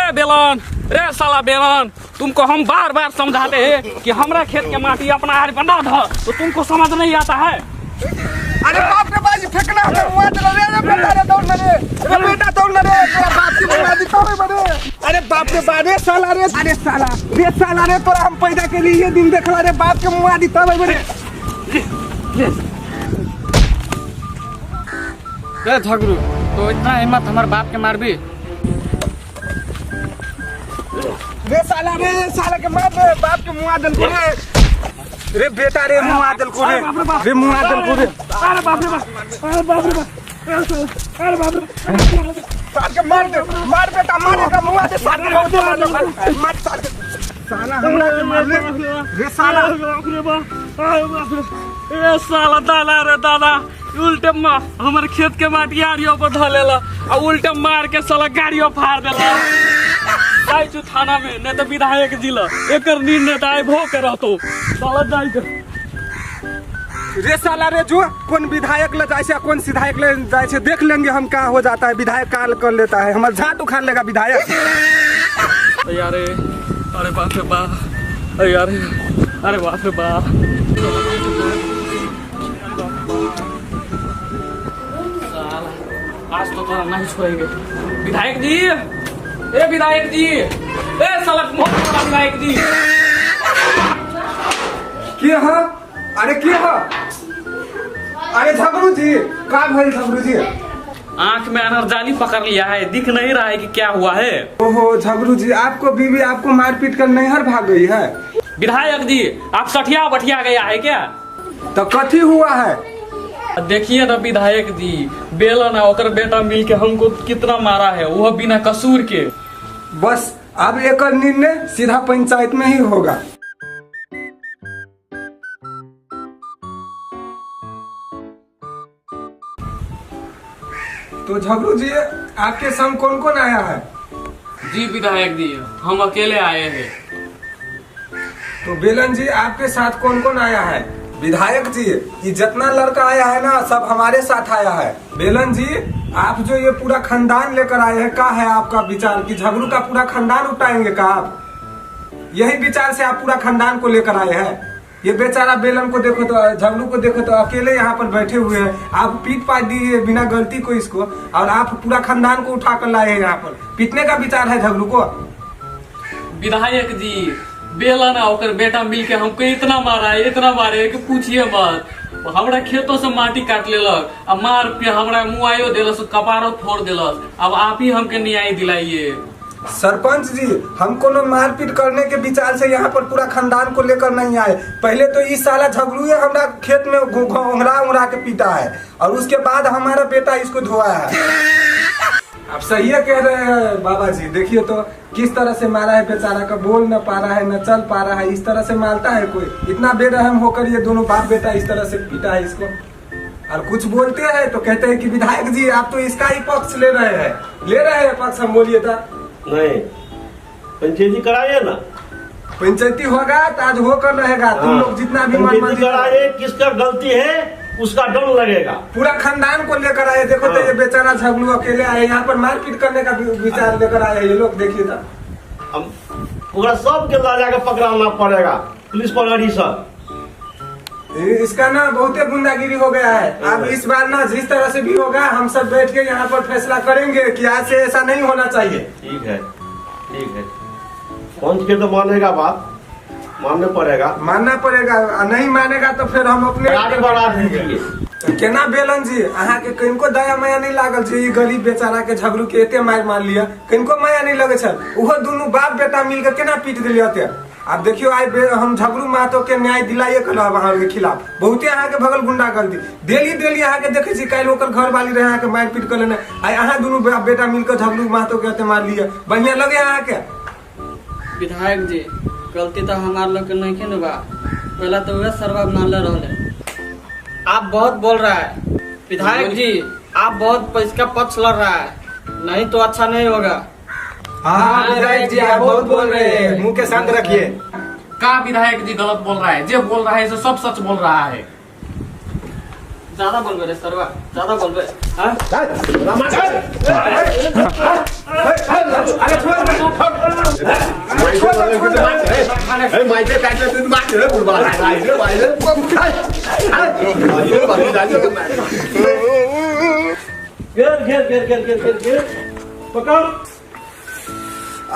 ए बेलन रे साला बेलन, तुमको हम बार बार समझाते हैं कि हमरा खेत के माटी अपना आड़ बना दो, तो तुमको समझ नहीं आता है। अरे बाप रे बाजी फेंकना हमें मुआ दे रे। रे बेटा रे, दौड़ न रे। रे बेटा दौड़ न रे, तोरा बाप की मुआ दी तोरे बड़े। अरे बाप रे बाप रे साला रे, अरे साला रे, साला रे, तोरा हम पैदा के लिए ये दिन देखला रे, बाप के मुआ दी तोरे बड़े। रे झगरू, तो इतना हिम्मत हमार बाप के मारबी? रे साला रे, साला के मार रे, बाप के मुआ दल को रे। रे बेटा रे, मुआ दल को रे। रे मुआ दल को रे। अरे बाप रे बाप, अरे बाप रे बाप, अरे बाप रे। साल के मार दे, मार बेटा, मार का मुआ दे साल के, मार दे, मार साल के। साला हमरा के मार ले रे साला। बाप रे बाप, अरे बाप रे। ए साला दादा रे दादा, उल्टे मा हमर खेत के माटी आड़ियो पर धऽ लेला आ उल्टे मार के साला गाड़ियो फाड़ देला। जाइ छु थाना में, नहीं तो विधायक जी ल एकर निर्णय तऽ आइ भो के रहतो साला जाइ के। रे साला रे, जो कौन विधायक ले जाए से कौन विधायक ले जाए से देख लेंगे हम कहाँ हो जाता है। विधायक काल कर लेता है, हमारे झाट उखाड़ लेगा विधायक। अरे अरे बाप रे बाप, अरे अरे अरे बाप रे बाप। साला आज तो तोरा नहीं छोड़ेंगे। विधायक जी, ए विधायक जी, ए साला मोह विधायक जी। के हा? अरे के हा? अरे झगड़ू जी, का भइल झगड़ू जी? आंख में अनरजाली पकड़ लिया है, दिख नहीं रहा है कि क्या हुआ है। ओहो झगड़ू जी, आपको बीवी आपको मारपीट कर नैहर भाग गई है। विधायक जी, आप सठिया बठिया गया है क्या? तो कथी हुआ है? देखिए ना विधायक जी, बेलन और ओकर बेटा मिल के हमको कितना मारा है, वह बिना कसूर के। बस अब एक निर्णय सीधा पंचायत में ही होगा। तो झगड़ू जी, आपके संग कौन कौन आया है? जी विधायक जी, हम अकेले आए हैं। तो बेलन जी, आपके साथ कौन कौन आया है? विधायक जी, ये जितना लड़का आया है ना, सब हमारे साथ आया है। बेलन जी, आप जो ये पूरा खानदान लेकर आए हैं, का है आपका विचार कि झगड़ू का पूरा खानदान उठाएंगे का आप? यही विचार से आप पूरा खानदान को लेकर आए हैं? ये बेचारा बेलन को देखो तो, झगड़ू को देखो तो अकेले यहाँ पर बैठे हुए हैं। आप पीट पा दिए बिना गलती को इसको, और आप पूरा खानदान को उठा कर लाए हैं यहाँ पर। पीटने का विचार है झगड़ू को? विधायक जी, बेलन आ ओकर बेटा मिल के हमको इतना मारा है, इतना मारे है कि पूछिए मत। हमरा खेतों से माटी काट लेलक आ मार पे हमरा मुआयो देलस, कपारो फोड़ देलस। अब आप ही हमके न्याय दिलाइए। सरपंच जी, हम कोनो मारपीट करने के विचार से यहाँ पर पूरा खानदान को लेकर नहीं आए। पहले तो इस साला झगड़ू हमारा खेत में उंगरा उंगरा के पीटा है और उसके बाद हमारा बेटा इसको धोया है। आप सही कह रहे हैं बाबा जी, देखिए तो किस तरह से मारा है बेचारा का, बोल न पा रहा है न चल पा रहा है। इस तरह से मारता है कोई? इतना बेरहम होकर ये दोनों बाप बेटा इस तरह से पीटा है इसको, और कुछ बोलते हैं तो कहते हैं कि विधायक जी आप तो इसका ही पक्ष ले रहे हैं, ले रहे हैं पक्ष। हम बोलिए था नहीं, पंचायती कराइए ना। पंचायती होगा तो आज होकर रहेगा। तुम हाँ। लोग जितना भी पंचायती मनमर्जी कराइए, किसका गलती है उसका दंड लगेगा। पूरा खानदान को लेकर आए, देखो तो हाँ। ये बेचारा झगड़ू अकेले आए यहाँ पर, मारपीट करने का विचार लेकर आए हैं ये लोग, देखिए तो। हम ओकरा सबके ला जाके पकड़ाना पड़ेगा पुलिस प्रहरी सब। इसका ना बहुते गुंडागिरी हो गया है। अब इस बार ना जिस तरह से भी होगा हम सब बैठ के यहाँ पर फैसला करेंगे कि आज से ऐसा नहीं होना चाहिए। ठीक है, ठीक है, पंच के तो मानेगा बात, मानने पड़ेगा। मानना पड़ेगा, आ नहीं मानेगा तो फिर हम अपने गाड़ी बढ़ा दीजिए। केना बेलन जी, अहाँ के कनिको दया माया नहीं लागल छै? ई गरीब बेचारा के झगड़ू के एते मारि मार लिया, कनिको माया नहीं लगे छल? ओहो दुनू बाप बेटा मिल के केना पीट देलियै एते? आब देखियो आइ हम झगड़ू महतो के न्याय दिलाइए के रहब। अहाँ के खिलाफ बहुते अहाँ के भगल गुंडा गलती डेली डेली अहाँ के देखै छी। काल्हि ओकर घर वाली रहे अहाँ के मारि पीट के लेने, आइ अहाँ दुनू बाप बेटा मिल के झगड़ू महतो के एते मार लिया, बढ़िया लगे अहाँ के? विधायक जी, गलती तो हमार लोग के नहीं न बा, पहला तो वह सरवा मारले रहले। आप बहुत बोल रहा है विधायक जी, आप बहुत इसका पक्ष लड़ रहा है, नहीं तो अच्छा नहीं होगा। हाँ विधायक जी, आप बहुत बोल रहे हैं, मुंह के शांत रखिए। का विधायक जी गलत बोल रहा है? जे बोल रहा है से सब सच बोल रहा है। ज्यादा बोलबे रे सरवा, ज्यादा बोलबे? हाँ? अरे छोड़। ए माइते काट ले तू मार रे बुढ़वा भाई रे भाई रे भाई रे भाई रे घेर घेर घेर घेर घेर घेर घेर पकड़।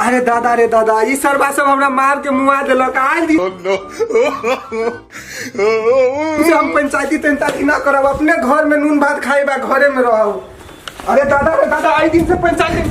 अरे दादा रे दादा, ई सरबा सब हमरा मार के मुआ देलक। आज दिन से हम पंचायती तंचायती ना करब, अपने घर में नून भात खाए बा, घरे में रहब। अरे दादा रे दादा, आई दिन से पंचायती।